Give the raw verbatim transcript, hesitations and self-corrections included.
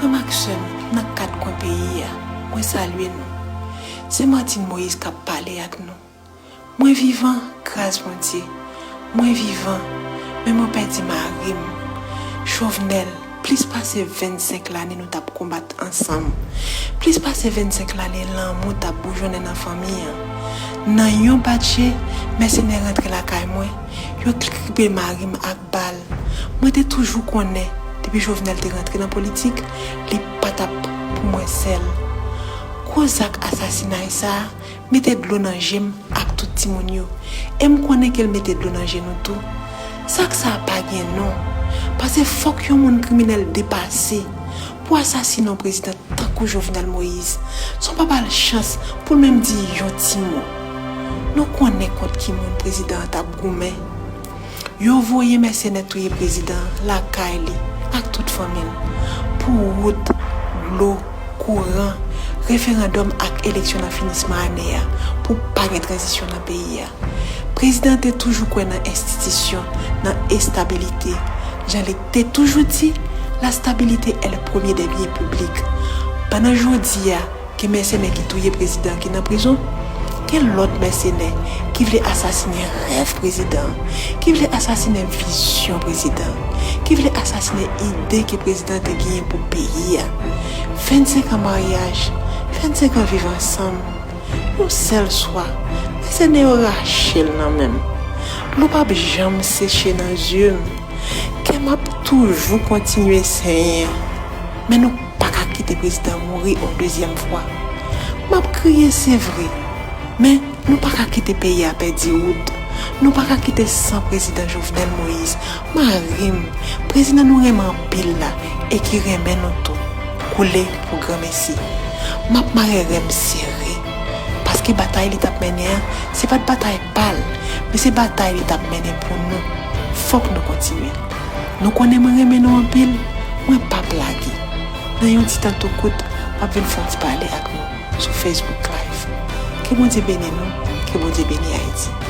Frè m ak sè m nan kat kwen peyi a, mwen salye nou. Se Martine Moïse k ap pale ak nou. Mwen vivan, gras Bondye. Mwen vivan, men mwen pèdi mari m. Jovenel, plis pase vennsenk lane nou t ap konbat ansanm. Plis pase vennsenk lane lanmou t ap boujonnen nan fanmi an. Nan yon bat je, mèsenè rantre lakay mwen, yo kripe mari m ak bal. Mwen te toujou konnen, depi Jovenel te rantre nan politik, li pa t ap pou mwen sèl. Gwo zak asasinay sa a mete dlo nan je m ak tout timoun yo. E m konnen ke l mete dlo nan je nou tou. Zak sa a pa gen non. Paske fòk yon moun kriminèl depase pou asasine yon prezidan tankou Jovenel Moïse. San w pa ba l chans pou l menm di yon ti mo. Nou konnen kont ki moun prezidan an t ap goumen. Yo voye mèsenè touye prezidan an lakay li ak tout fanmi l pou wout, dlo, kouran, referandòm ak eleksyon nan finisman ane a pou pa gen tranzisyon nan peyi a. Prezidan an te toujou kwè nan enstitisyon, nan estabilite. Jan li te toujou di, la stabilité est le premier des biens publics. Pandan jodi a, gen mèsenè ki touye prezidan ki nan prizon, gen lòt mèsenè ki vle asasinen rèv prezidan, ki vle asasinen vizyon prezidan, ki vle asasinen ide ke prezidan te genyen pou peyi a. Vennsenk an maryaj, vennsenk an viv ansanm, yon sèl swa, mèsenè yo rache l nan men m. Dlo p ap janm seche nan zye m. Kè m ap toujou kontinye senyen. Men nou pa ka kite prezidan mouri yon dezyèm fwa. M ap kriye, se vre, men nou pa ka kite peyi a pèdi wout. Nou pa ka kite san prezidan Jovenel Moïse, mari m, prezidan nou renmen anpil la e ki renmen nou tou, koule pou granmesi. M ap mare ren m sere, paske batay li t ap mennen an, se pa t batay pa l, men se batay li t ap mennen pou nou. Fòk nou kontinye. Nou konnen mwen renmen nou anpil, mwen p ap lage. Nan yon ti tan tou kout, m ap vin fè yon ti pale ak nou sou Facebook Live. Ke Bondye beni nou, ke Bondye beni Ayiti.